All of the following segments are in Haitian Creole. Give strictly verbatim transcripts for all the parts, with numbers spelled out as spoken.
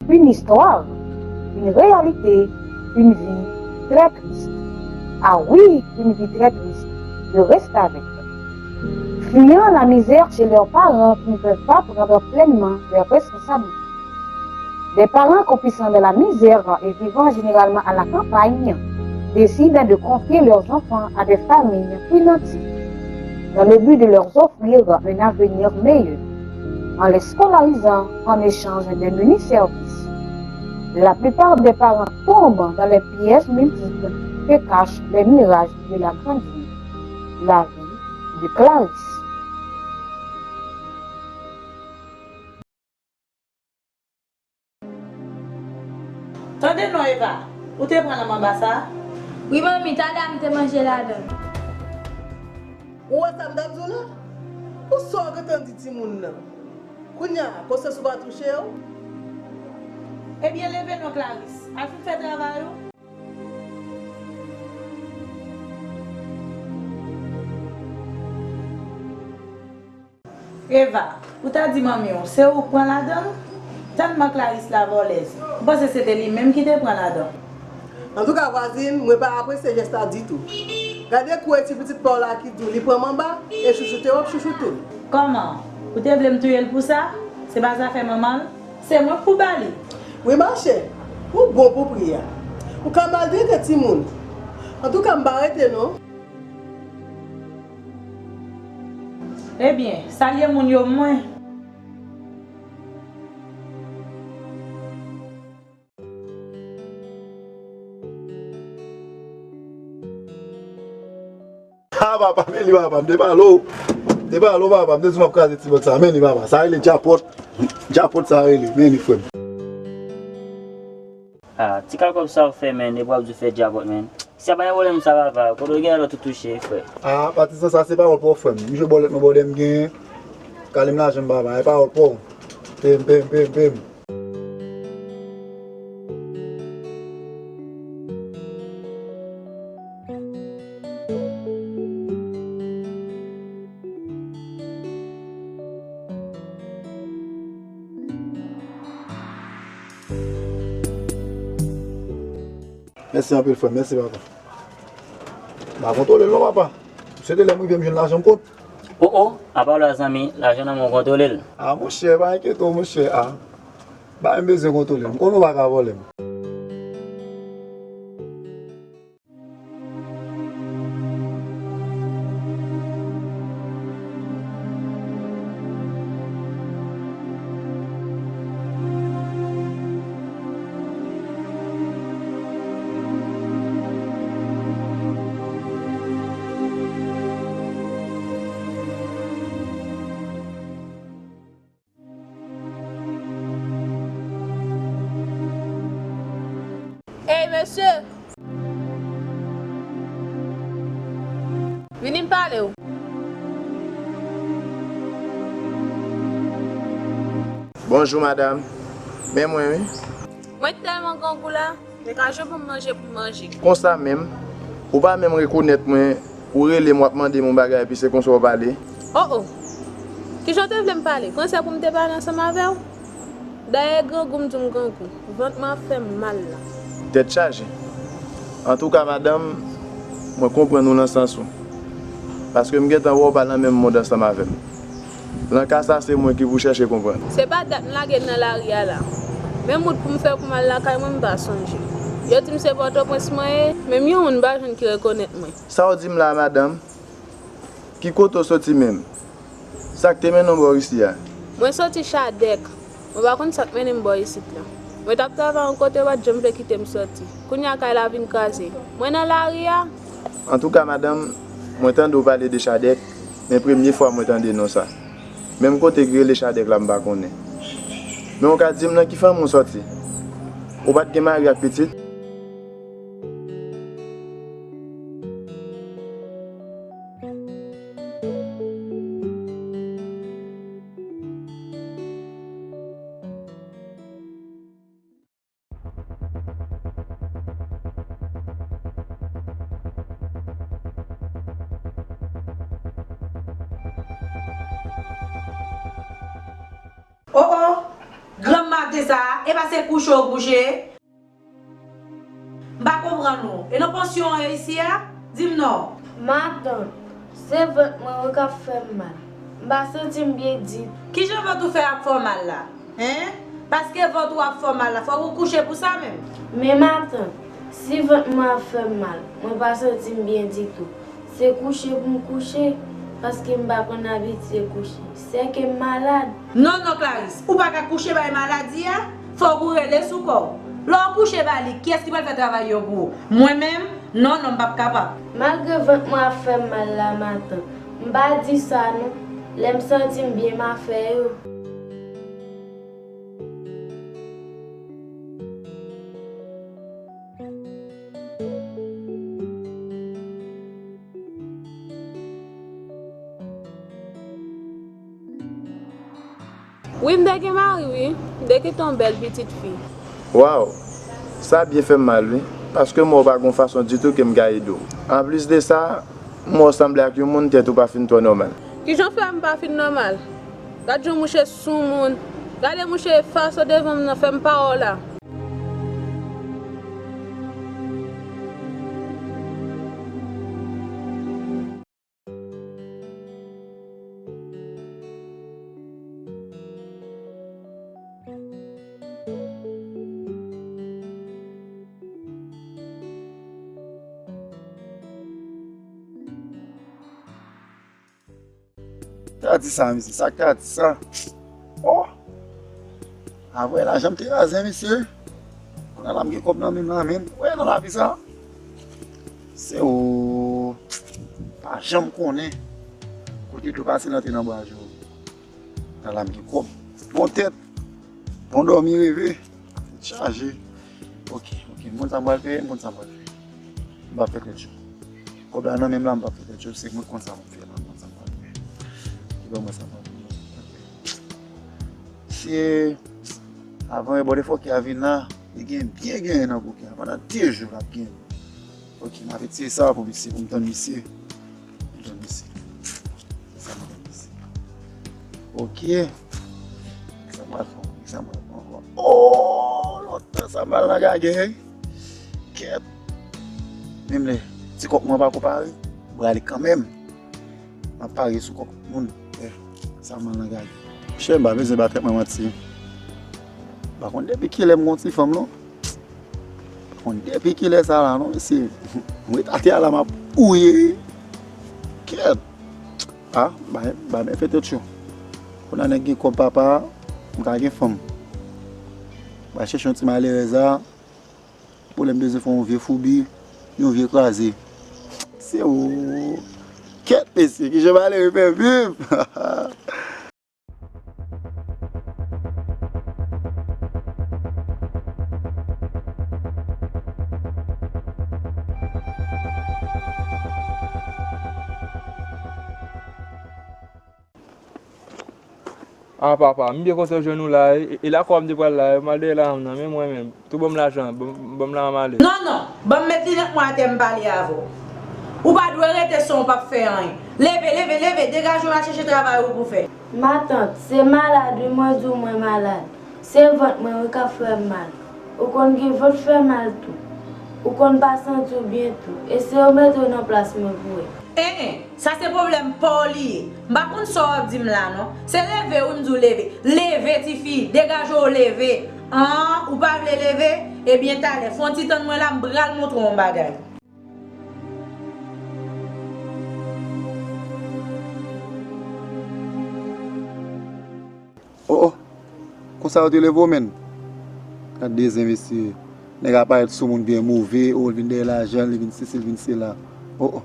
Une histoire, une réalité, une vie très triste. Ah oui, une vie très triste. Je reste avec. Fuyant la misère chez leurs parents qui ne peuvent pas prendre pleinement leurs responsabilités. Des parents croupissant dans la misère et vivant généralement à la campagne décident de confier leurs enfants à des familles plus nanties dans le but de leur offrir un avenir meilleur en les scolarisant en échange de menus services. La plupart des parents tombent dans les pièges multiples que cachent les mirages de la grande vie. La vie de Clarisse. Tande non, Eva, ou te pran lanm anba sa a? Wi, manmi, talè a m te manje ladan l. Ou wè sa m t ap di w la? Pou sa w gentan di timoun nan? Kounye a, konsyans ou pa touche w? Ebyen, leve non, Clarisse. Al fin fè travay ou. Eva, ou ta di manmi w, se ou k pran ladan l? Tèlman Clarisse la vòlèz, m panse se te li menm ki te pran ladan l. Antouka, vwazin, mwen pa apresye jès la ditou. Gade kou e ti pitit pa w la ki di w li pran m anba e chouchoute w ap chouchoute l. Kòman? Ou te vle m touye l pou sa? Se pa zafè manman l? Se mwen k pou ba li. Wi, machè, ou bon pou pri a. Ou ka maltrete timoun. Antouka, m pa rete non. Ebyen, salye moun yo pou mwen. Ha, papa, men li, papa, m te pale w. M te pale w, papa, m te di w m ap kraze ti bòt sa. Men li, papa, sa rele djapòt. Djapòt sa rele, men li, frè m. Ah, ti kakòb sa w fè, men, epi w ap di w fè djapòt, men. Si a pa gen pwoblèm sa, papa, kote w gen lòt ou touche, frè? Ah, patizan, sa se pawòl pa w, frè m. M jwe bòlèt mwen bòdè m genyen. Kale m lajan m, papa, e pawòl pa w. Pem, pem, pem, pem. Mèsi anpil, frè m. Mèsi, papa. M pa kontwole l non, papa. Se de lè m rive m jwenn lajan m kont. O, o, apa w la, zanmi, lajan nan men w, kontwole l. A, monchè, pa enkyete w, monchè, a. Ba m bezwen kontwole l. M konnen w pa ka vòlè m. Ey, mesye! Vini m pale w. Bonjou, madanm. Men mwen, wi. Mwen tèlman grangou la. Te ka jwe pou m manje pou m manje. Konsa menm, ou pa menm rekonèt mwen, ou rele m, w ap mande m yon bagay, epi se konsa w pale? O, o! Kijan w te vle m pale? Franse pou m te pale ansanm avè w? Dayè, grangou m di w m grangou. Vant mwen ap fè m mal la. Tèt chaje. Antouka, madanm, mwen konprann ou nan sans ou. Paske m gentan wè w pa nan menm mond ansanm avè m. Nan ka sa, se mwen ki pou chèche konprann. Se pa dat m lage nan lari a la. Menm wout pou m fè pou m al lakay mwen, m pa sonje. Yo di m se Pòtoprens mwen ye, menm yon moun m pa jwenn ki rekonèt mwen. Sa w di m la a, madanm? Ki kote w soti menm? Sa k te mennen w bò isi a? Mwen soti Chadèk. Mwen pa konn sa k mennen m bò isit la. Mwen t ap travay yon kote, yo pa t janm vle kite m soti. Kounye a kay la vin kraze. Mwen nan lari a. Antouka, madanm, mwen tande w pale de Chadèk, men premye fwa mwen tande non sa. Menm kote ki rele Chadèk la, m pa konnen. Men w ka di m nan ki fanmi w sòti? Ou pa t gen mari ak pitit? O, o! Granma Maten sa a, e pa se kouche w kouche? M pa konprann ou. E nan pansyon w ye isi a? Di m non. Matant, se vant mwen wi k ap fè m mal. M pa santi m byen ditou. Kijan vant ou fè ap fè w mal la? Hen? Paske vant ou ap fè w mal la, fòk ou kouche pou sa menm. Men matant, si vant mwen ap fè m mal, mwen pa santi m byen ditou. Se kouche pou m kouche, paske m pa konn abitye kouche. Sèke m malad. Non, non, Clarice, ou pa ka kouche bay maladi a. Fòk ou rele sou kò w. Lè w kouche ba li, kiyès ki pral fè travay yo pou ou? Mwen menm? Non, non, m p ap kapab. Malgre vant mwen ap fè m mal la, matant, m pa di sa non. Lè m santi m byen, m a fè yo. Wi, m te gen mari, wi. M te kite yon bèl pitit fi. Waw! Sa byen fè m mal, wi. Paske m wè w pa gen yon fason ditou ke m ka ede w. Anplis de sa, m wè w sanble ak yon moun tèt ou pa fin twò nòmal. Kijan w fè m pa fin nòmal? Gad jan mouche soumoun. Gade mouche fason devan m nan fè m pa wè w la. Ta di sa, mesye, sa k ta di sa? Oh! Avwe, lajan m te raze, mesye. Kounye a la m gen kòb nan men m la, men. Wè, nan lavi sa. Se ou pa janm konnen kote dlo pase l antre nan bwa Jewova. Nan la m gen kòb. Bon tèt. Bon dòmi reve. Tèt chaje. Ok, ok. M konn sa m pral fè, m konn sa m pral fè. M p ap fè tèt cho. Kòb la nan men m la, m p ap fè tèt cho. Se mwen k konn sa m ap fè la, m konn sa m pral fè. Li ban mwen sa m pral fè. Se avan e bòde fòkè a vin la, li gen byen genyen nan koken an. Pandan de jou l ap genyen. Ok, m ap etire sa pou misye, pou m tann misye. M tann misye. Sa m tann misye. Ok. Sa m pral fè, sa m pral fè ankò. Oh, lontan sa m pral nan gagè. Kèt. Menm lè ti kòk mwen pako pare, m prale kanmenm. M ap pare sou kòk moun. Eh, sa m pral nan gagè. Chè, m pa bezwen ba tèt mwen manti. M pa konn depi kilè m gon ti fanm non. Konn depi kilè sa la non, mesye. Mwen ret atè a la m ap wouye. Kèt. Ah, ba, ba, men fè tèt cho. Kounye a nèg gen kòb papa, m ka gen fanm. Ba chèche yon ti malerèz la. Pou lè m bezwen fè yon vye foubi, yon vye kraze. Se ou. Kèt mesye, kijan malere fè viv? Ah papa, m byen kontan jwenn ou la, e, e lakòl m te pral la, m al dèyè lajan m nan, men mwen menm, tou ban m lajan, ban m, ban m lajan m ale. Non, non, ban m met linèt mwen atè m pale avè w. Ou pa dwe rete san w p ap fè anyen. Leve, leve, leve, degaje w al chèche travay ou pou fè. Matant, se malad wi, mwen di w mwen malad. Se vant mwen wi k ap fè m mal. Ou konn gen vant fè mal tou. Ou konn pa santi w byen tou. Eseye w mete w nan plas mwen pou wè. En, en, sa se pwoblèm pa w li ye. M pa konn sa w ap di m la non. Se leve wi m di w leve. Leve tifi, degaje w leve. An, ou pa vle leve? Ebyen talè, fè yon ti tann mwen la, m pral montre w yon bagay. Oh, oh. Konsa yo te leve w, menn? Gad de zen, mesye. Nèg aparèt sou moun byen move, oh, l vin dèyè lajan, li vin sesi, li vin sela. Oh, oh.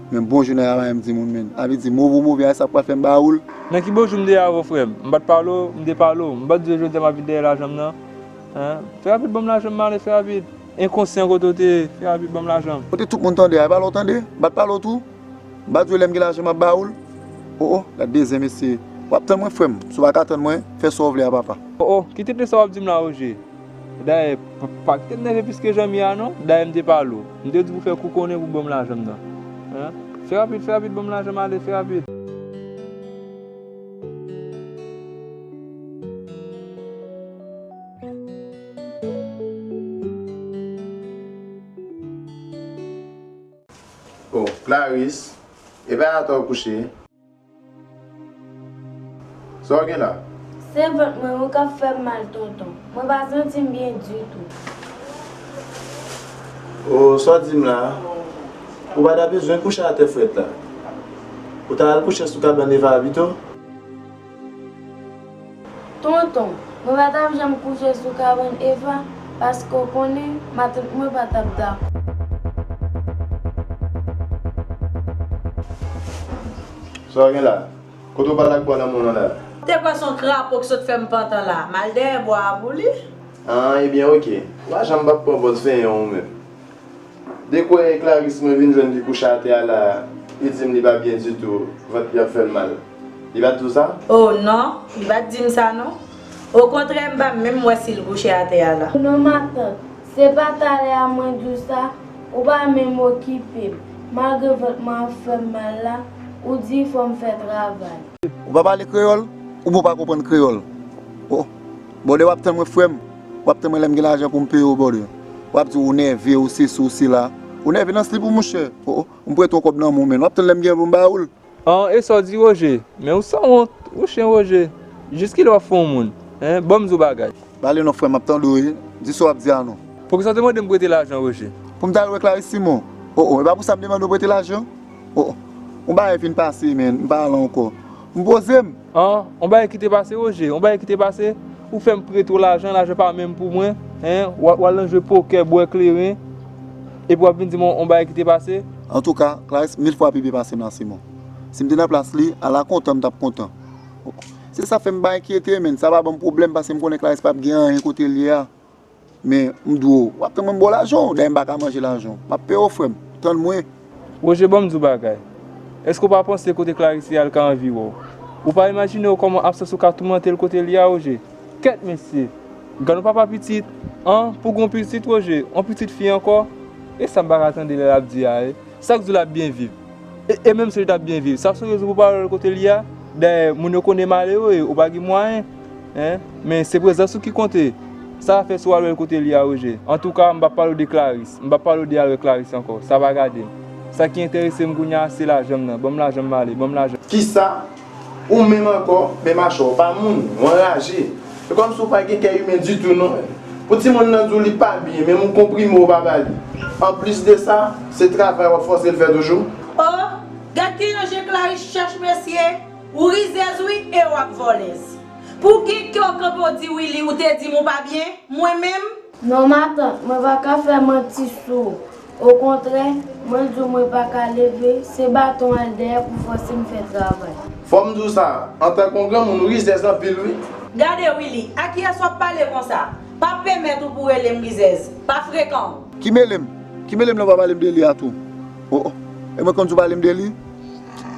Men bonjou nèg aparèt m di moun, menn. A vle di, move ou move a, sa k pral fè m ba ou l? Nan ki bonjou m te avè w, frè m? M pa t pale w, m te pale w. M pa t di w jodi a m ap vin dèyè lajan m nan? Hen? Fè rapid, ban m lajan m ale, fè rapid. Enkonsyan kote w te ye, fè rapid, ban m lajan m. Kote tout moun tande a, e pa la w tande? M pa t pale w tou? M pa di w lè m gen lajan m ap ba ou l? Oh, oh, gad de zen, mesye. W ap tann mwen, frè m. Si w pa ka tann mwen, fè sa w vle a papa. Oh, oh, kite de sa w ap di m la, Roger. Dayè, pa, pa kite m nève plis ke jan m ye a non. Dayè, m te pale w. M te di w fè kou konnen pou ban m lajan m nan. Hen? Fè rapid, fè rapid, ban m lajan m ale, fè rapid. Oh, Clarice, e pa atò w kouche. Sa w gen la? Se vant mwen wi k ap fè m mal, tonton. Mwen pa santi m byen ditou. Oh, sa w di m la? Ou pa ta bezwen kouche atè frèt la. Ou ta al kouche sou kabann Eva a pito? Tonton, mwen pa t ap janm kouche sou kabann Eva, paske w konnen, matant mwen pa t ap dakò. Sa w gen la? Kote w pral ak bwa nan men w lan la? Te kwè se yon krapo ki sot fè m pantan la. M al dèyè bwa a pou li. Ah, ebyen, oke. Ou pa janm p ap pran pòz fenyan ou menm. Dekwè Clarice mwen vin jwenn li kouche atè a la, li di m li pa byen ditou, vant li ap fè l mal. Li pa t di w sa? Oh non, li pa t di m sa non. Okontrè, m pa menm wè si l kouche atè a la. Non, matant, se pa talè a mwen di w sa, ou pa menm okipe m. Malgre vant mwen ap fè m mal la, ou di fò m fè travay. Ou pa pale kreyòl, oubyen ou pa konprann kreyòl. Oh, bon, lè w ap tann mwen, frè m, w ap tann mwen lè m gen lajan pou m peye w, brother. W ap di ou nève, ou sesi, ou sela. Ou nève nan slip ou, monchè. Oh, oh, m prete w kòb nan men w, men w ap tann lè m gen pou m ba ou l. An, e sa w di, Roger? Men ou sanwont, ou chen, Roger. Jiskilè w ap fè yon moun? Hein? Ban m di w bagay. Pale non, frè m, m ap tande w, wi. Di sa w ap di a non. Poukisa w te mande m prete lajan, Roger? Pou m t al wè Clarice Simon. Oh, oh, e pa pou sa m te mande w prete lajan? Oh, oh. Yon bagay fin pase, men, m pa al ankò. M poze m. An, yon bagay ki te pase, Roger, yon bagay ki te pase, ou fè m prete w lajan, lajan pa menm pou mwen, hein, w a-, w al nan jwe pokè, bwè kleren, epi w ap vin di m yon, yon bagay ki te pase. Antouka, Clarice mil fwa pi byen pase m la, Simon. Si m te nan plas li, ala kontan m t ap kontan. Se sa fè m pa enkyete, men, sa pa ban m pwoblèm, paske m konnen Clarice p ap gen anyen kote l ye a. Men, m di w, w ap tann mwen m ba w lajan w, dayè m pa ka manje lajan w. M ap peye w, frè m. Tann mwen. Roger, ban m di w bagay. Èske w pa panse kote Clarice ye a l ka anvi wè w? Ou pa imajine w kòman absans ou ka toumante l kote l ye a, Roger? Kèt, mesye! Gad yon papa pitit, an, pou gon pitit, Roger, yon pitit fi ankò? E sa m pa ka tande lè l ap di a, e? Sa k di w l ap byen viv? E, e menm si l t ap byen viv, sa se rezon pou w pa al wè l kote l ye a? Dayè, moun yo konnen malere w ye, ou pa gen mwayen, hein? Men se prezans ou ki konte. Sa fè si w al wè l kote l ye a, Roger. Antouka, m p ap pale w de Clarice. M p ap pale w de al wè Clarice ankò. Sa pa gade m. Sa ki enterese m kounye a, se lajan m nan. Ban m lajan m ale. Ban m lajan. Kisa? Ou menm ankò, men machwè w pa moun, ou anraje. E kòmsi w pa gen kè imen ditou non. Pou timoun nan di w li pa byen, menm yon konprime w pa ba li. Anplis de sa, se travay w ap fòse l fè toujou. Oh, gad kijan je Clarice chèch mesye, ou rizèz wi e w ap vòlèz. Pou gen kè w kanpe w di Willy ou te di m ou pa byen, mwen menm? Non matant, mwen pa ka fè manti sou ou. Okontrè, mwen di w mwen pa ka leve, se baton al dèyè pou fòse m fè travay. Fò m di w sa, antanke yon granmoun ou rizèz anpil wi. Gade Willy, a kiyès w ap pale konsa? Pa pèmèt ou pou rele m rizèz. Pa frekan w. Ki mele m? Ki mele m lè w pa pale m de li a tou? Oh, oh. E mwen konn di w pale m de li?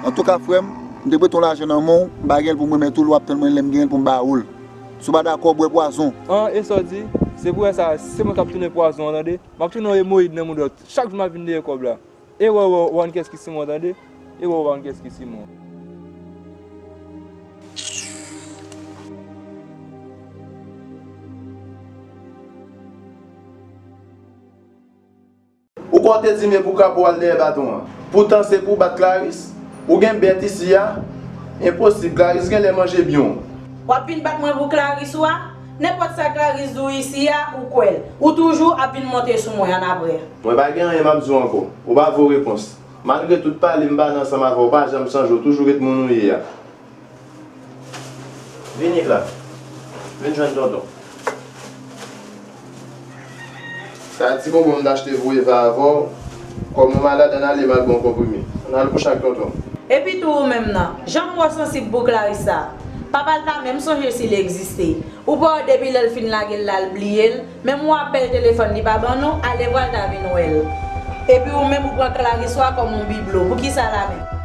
Antouka frè m, m te prete w lajan nan men w, m pa gen l pou m remèt ou l, w ap tann mwen lè m gen l pou m ba ou l. Si w pa dakò, bwè pwazon. An, e sa w di? Se pou wè sa, se mwen k ap tounen pwazon an, tande? M ap tounen yon emoyid nan moudòt. Chak jou m ap vin dèyè kòb la. E wè, wè, w ap wè kiyès ki Simon, tande? E wè, w ap wè kiyès ki Simon. Ou kwè w te di m e pou krapo w al dèyè baton an? Poutan se pou w bat Clarice. Ou gen bèt isi a? Enposib, Clarice genlè manje byen w. W ap vin bat mwen pou Clarice ou a? Nenpòt sa Clarice di w isi a, ou kwè l. Ou toujou ap vin monte sou mwen annapre. Mwen pa gen anyen m ap di w ankò. Ou pa vo repons. Malgre tout pale m pale ansanm avè w, w pa janm chanje, w toujou ret moun ou ye a. Vini la. Vin jwenn tonton. Sa ti bonbon m t achte pou Eva avè w. Kòm ou malad, ann ale m al ba w konprime. Ann al kouche ak tonton. Epi tou ou menm nan, jan m wè w sansib pou Clarice sa. Papa l pa menm sonje si l egziste. Ou pa wè depi lè l fin lage l la, l bliye l. Menm yon apèl telefòn li pa ban nou, alevwa l ta vin wè l. Epi ou menm ou pran Clarice ou a kòm yon biblo. Poukisa la menm?